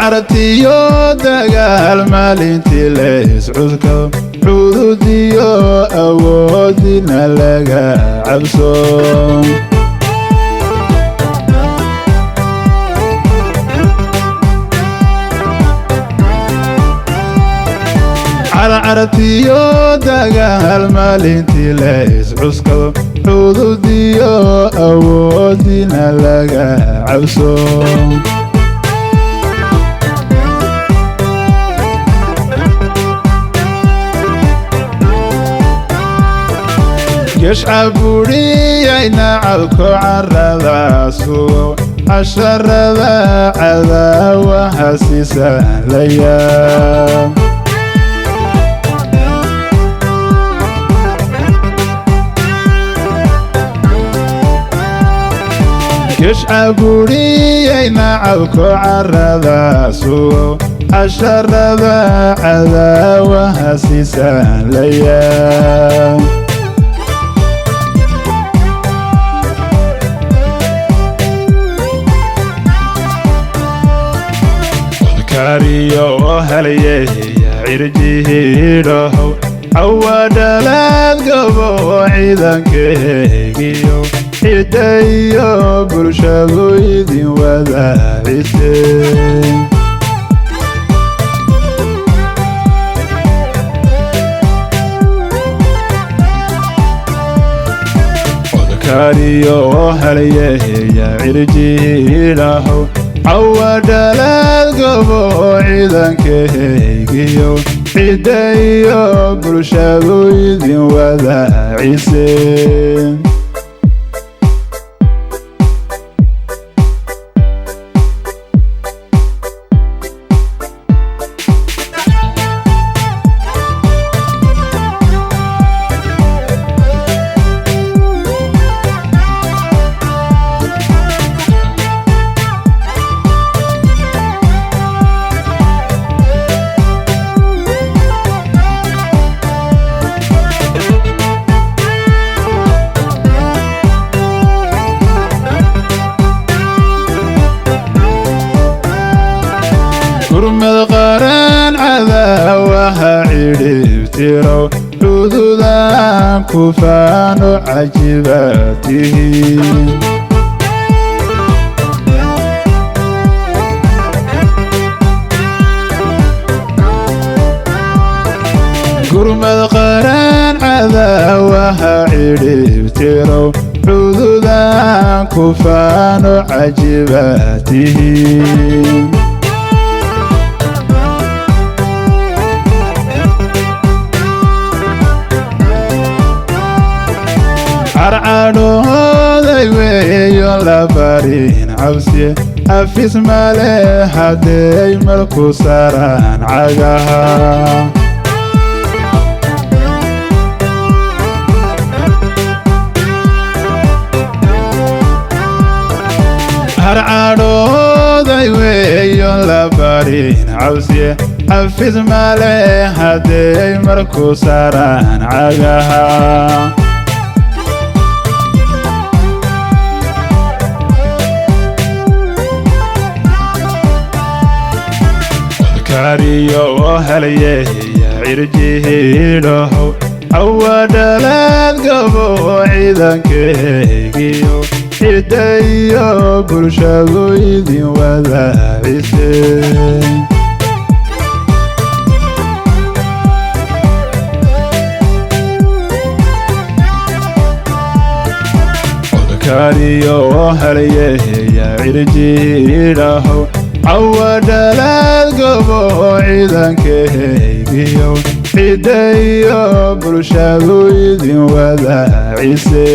Carcartiyo dagaal maalintii layscusko, xuduudiyo awoodina laga cabso. Carcartiyo dagaal maalintii layscuskado, xuduudiyo awoodina laga cabso. Geshcaburiyay nacabko carada sugo, casharada cadaawaha sisahlaya. Geshcaburiyay nacabko carada sugo, casharada cadaawaha sisahlaya. Kariyo oo halayeya cirjihiidhahow, cawadhalaad gabo ciidankeygiyo cidda iyo bulshadu idin wadaacise. Kariyo oo halayeya cirjihiidhahow, cawadhalaad gabo ciidankeygiyo cidda iyo bulshadu idin wadaacise. Gurmad qaran cadaawaha cidhibtirow, xuduudaan ku faano cajibaatihiin. Gurmad qaran cadaawaha cidhibtirow, xuduudaan ku faano cajibaatihiin. Carcadhooday weeyo la barin cabsi, xafis male hadday marku saaraan cagaha. Harcadhooday weeyo la barin cabsi, xafis male hadday marku saaraan cagaha. Kariyo oo halayeya cirjihiidhahow, cawadhalaad gabo ciidankeygiyo cidda iyo bulshadu idin wadaacise. Kariyo oo halayeya cirjihiidhahow, cawadhalaad gabo ciidankeygiyo cidda iyo bulshadu idin wadaacise.